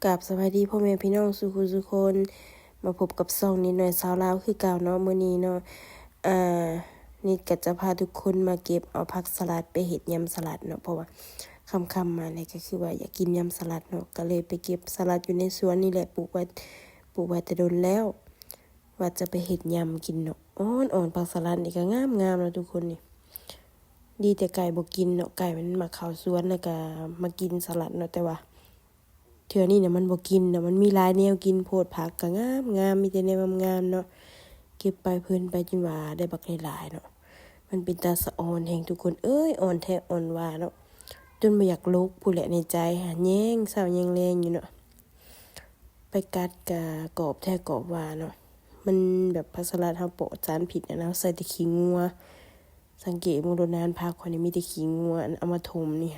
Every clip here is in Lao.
ກາບສະບາຍດີພໍ່ແມ່ພີ່ນ້ອງສູ່ຜູ້ສູ່ຄົນ ມາພົບກັບຊ່ອງນິດໜ້ອຍຊາວລາວຄືເກົ່າເນາະ. ມື້ນີ້ເນາະ ອາ ນິດກໍຈະພາທຸກຄົນມາເກັບເອົາຜັກສະຫຼັດໄປເຮັດຍຳສະຫຼັດເນາະ ເພາະວ່າຄ່ຳໆມານີ້ກໍຄືວ່າຢາກກິນຍຳສະຫຼັດເນາະ ກໍເລີຍໄປເກັບສະຫຼັດຢູ່ໃນສວນນີ້ແຫຼະ ປູກໄວ້ ປູກໄວ້ແຕ່ດົນແລ້ວ ວ່າຈະໄປເຮັດຍຳກິນເນາະ. ອ່ອນໆ ຜັກສະຫຼັດນີ້ກໍງາມໆເນາະທຸກຄົນນີ້ ດີແຕ່ໄກ່ບໍ່ກິນເນາະ ໄກ່ມັນມາເຂົ້າສວນແລ້ວກໍມາກິນສະຫຼັດເນາະ ແຕ່ວ່າ ເທື່ອນີ້ນະມັນບໍ່ກິນນະ ມັນມີຫຼາຍແນວກິນໂພດ ຜັກກະງາມໆ ມີແຕ່ແນວງາມໆເນາະ. ເກັບໄປເພີນໄປຈົນວ່າໄດ້ບັກຫຼາຍໆເນາະ. ມັນເປັນຕາສະອອນແຮງທຸກຄົນເອີຍ ອ່ອນແທ້ອ່ອນວ່າເນາະ ຈົນບໍ່ຢາກລົກພຸ້ນແຫຼະ ໃນໃຈຫາແຍງເຊົ້າແຍງແລງຢູ່ເນາະ. ໄປກັດກະກອບແທ້ກອບວ່າເນາະ. ມັນແບບຜັກສະຫຼັດເຮົາປອດສານພິດນະ ເຮົາໃສ່ແຕ່ຂີ້ງົວ. ສັງເກດເບິ່ງໂລດ ນານຜັກຂ້ອຍນີ້ມີແຕ່ຂີ້ງົວ ອັນເອົາມາຖົມນີ້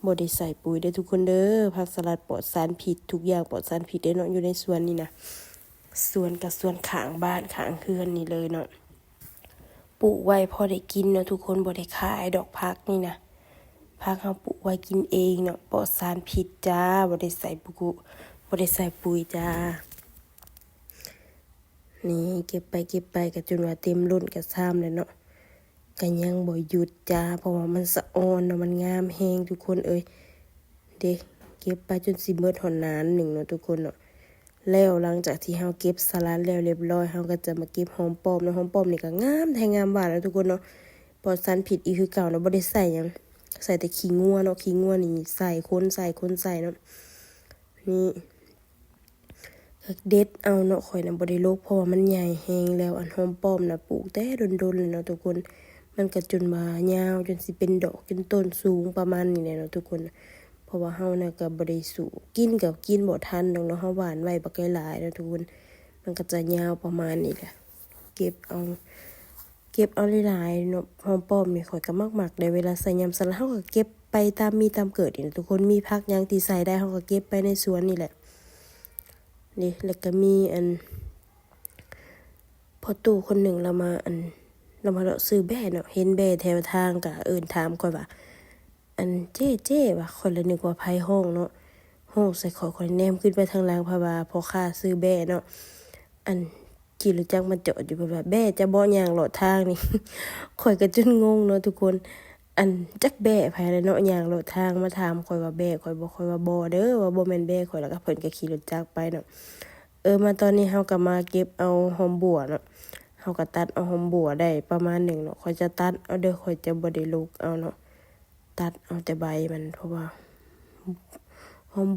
ບໍ່ໄດ້ໃສ່ປຸ໋ຍເດີ້ທຸກຄົນເດີ້. ຜັກສະຫຼັດປອດສານພິດ ທຸກຢ່າງປອດສານພິດເດ້ເນາະ ຢູ່ໃນສວນນີ້ນະ. ສວນກໍສວນຂ້າງບ້ານຂ້າງເຮືອນນີ້ເລີຍເນາະ ປູກໄວ້ພໍໄດ້ກິນເນາະທຸກຄົນ ບໍ່ໄດ້ຂາຍດອກຜັກນີ້ນະ. ຜັກເຮົາປູກໄວ້ກິນເອງເນາະ ປອດສານພິດຈ້າ ບໍ່ໄດ້ໃສ່ປຸ໋ຍ ບໍ່ໄດ້ໃສ່ປຸ໋ຍຈ້າ. ນີ້ເກັບໄປເກັບໄປກໍຈົນວ່າເຕັມລົ້ນກະຊາມແລ້ວເນາະ ກໍຍັງບໍ່ຢຸດຈ້າ ເພາະວ່າມັນສະອອນເນາະ ມັນງາມແຮງທຸກຄົນເອີຍ. ເດ້ ເກັບໄປຈົນຊິເໝິດຮອດໜານໜຶ່ງເນາະທຸກຄົນເນາະ. ແລ້ວຫຼັງຈາກທີ່ເຮົາເກັບສະຫຼັດແລ້ວລຽບຮ້ອຍ ເຮົາກໍຈະມາເກັບຫອມປ້ອມເນາະ. ຫອມປ້ອມນີ້ກໍງາມແທ້ງາມຫວານເນາະທຸກຄົນເນາະ ປອດສານພິດອີກຄືເກົ່າເນາະ ບໍ່ໄດ້ໃສ່ຫຍັງ ໃສ່ແຕ່ຂີ້ງົວເນາະ. ຂີ້ງົວນີ້ໃສ່ ຄົນໃສ່ ຄົນໃສ່ເນາະ. ນີ້ ກໍເດັດເອົາເນາະ ຂ້ອຍນະບໍ່ໄດ້ລົກ ເພາະວ່າມັນໃຫຍ່ແຮງແລ້ວ. ອັນຫອມປ້ອມນະ ປູກແຕ່ດົນໆແລ້ວເນາະທຸກຄົນ ມັນກໍຈົນວ່າຍາວ ຈົນຊິເປັນດອກ ຈົນຕົ້ນສູງປະມານນີ້ແຫຼະເນາະທຸກຄົນ. ເພາະວ່າເຮົານະກໍບໍ່ໄດ້ສູ້ ກິນກໍກິນບໍ່ທັນດອກເນາະ ເຮົາຫວ່ານໄວ້ບັກຫຼາຍໆເນາະທຸກຄົນ ມັນກໍຈະຍາວປະມານນີ້ແຫຼະ. ເກັບເອົາ ເກັບເອົາຫຼາຍໆເນາະ. ຫອມປ້ອມນີ້ຂ້ອຍກໍມັກໆເດ້ ເວລາໃສ່ຍຳສະຫຼັດ ເຮົາກໍເກັບໄປຕາມມີຕາມເກີດນີ້ນະທຸກຄົນ. ມີຜັກຫຍັງທີ່ໃສ່ໄດ້ ເຮົາກໍເກັບໄປໃນສວນນີ້ແຫຼະ. ນີ້ ແລ້ວກໍມີອັນ ພໍ່ຕູ້ຄົນໜຶ່ງລາວມາ ອັນ ລາວມາເລາະຊື້ແບ້ເນາະ ເຫັນແບ້ແຖວທາງ ກໍເອີ້ນຖາມຂ້ອຍວ່າ ອັນ ເຈ້ ເຈ້ ວ່າ ຂ້ອຍລະນຶກວ່າໃຜຮ້ອງເນາະ ຮ້ອງໃສ່ຂ້ອຍ. ຂ້ອຍແນມຂຶ້ນໄປທາງຫຼັງ ເພາະວ່າພໍ່ຄ້າຊື້ແບ້ເນາະ ອັນ ຂີ່ລົດຈັກມາຈອດຢູ່ ເພິ່ນວ່າ ແບ້ເຈົ້າເບາະຍ່າງເລາະທາງນີ້. ຂ້ອຍກໍຈົນງົງເນາະທຸກຄົນ ອັນ ຈັກແບ້ໃຜລະເນາະ ຍ່າງເລາະທາງມາຖາມຂ້ອຍວ່າແບ້ຂ້ອຍບໍ່ ຂ້ອຍວ່າບໍ່ເດີ້ ວ່າບໍ່ແມ່ນແບ້ຂ້ອຍ ແລ້ວກໍເພິ່ນກໍຂີ່ລົດຈັກໄປເນາະ. ເອີ ມາຕອນນີ້ເຮົາກໍມາເກັບເອົາຫອມບົ່ວເນາະ ເຮົາກໍຕັດເອົາຫອມບົ່ວໄດ້ປະມານໜຶ່ງເນາະ. ຂ້ອຍຈະຕັດເອົາເດີ້ ຂ້ອຍຈະບໍ່ໄດ້ລົກເອົາເນາະ ຕັດເອົາແຕ່ໃບມັນ ເພາະວ່າຫອມ